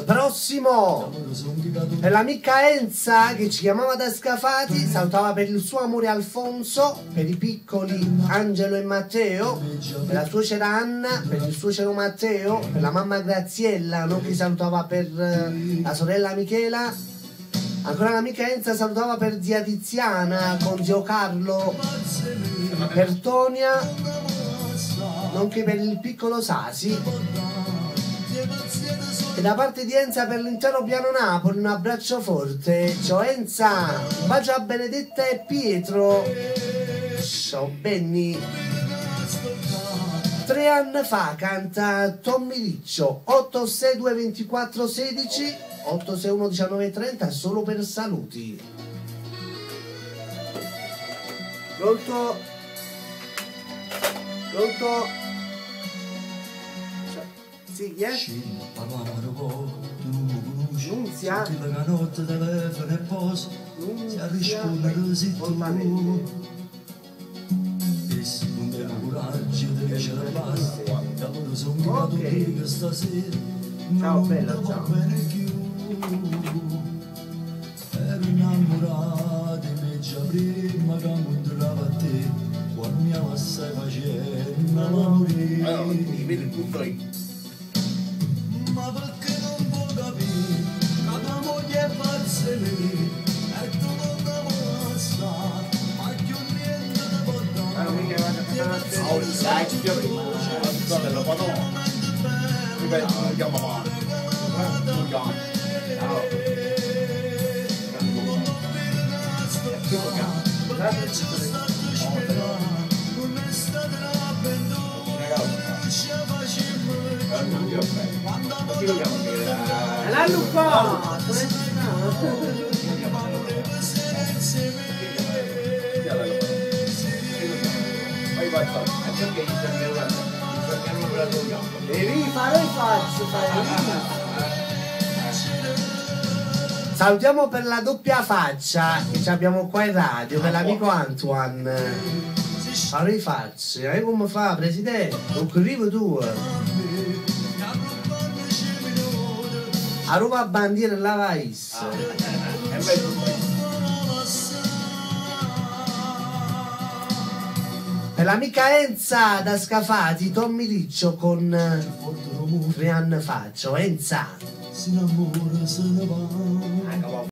Prossimo per l'amica Enza che ci chiamava da Scafati, salutava per il suo amore Alfonso, per i piccoli Angelo e Matteo, per la suocera Anna, per il suocero Matteo, per la mamma Graziella, nonché salutava per la sorella Michela. Ancora l'amica Enza salutava per zia Tiziana con zio Carlo, per Tonia, nonché per il piccolo Sasi. E da parte di Enza per l'intero piano Napoli un abbraccio forte. Ciao Enza, un bacio a Benedetta e Pietro. Ciao Benny. 3 anni fa canta Tommy Riccio. 862 24 16 861 19 30 solo per saluti. Pronto? Pronto? Sì, chi è? Nunzia? Nunzia Fontanelli. Ok. Ciao bella, ciao. Ero innamorato di me già prima che incontravo a te, quando mi stai facendo l'amore. Allora, mi vedo il punto io. Ma perché non può capire che tua moglie è pazza e tu non la vuoi stare, ma più niente ti può dare. Oh, dai, ci piove prima. Lo padrone. Ripeto, chiamo mamma. Non chiamo. Ciao. L'hanno qua! Devi fare faccio, fai. Salutiamo per la doppia faccia che ci abbiamo qua in radio, per l'amico Antoine. Fare facce, e come fa, presidente? Non arrivo tu. A Roma bandiera la vais. Per l'amica Enza da Scafati, Tommy Riccio con 3 anni fa. Ciao Enza. Si innamora, se ne va.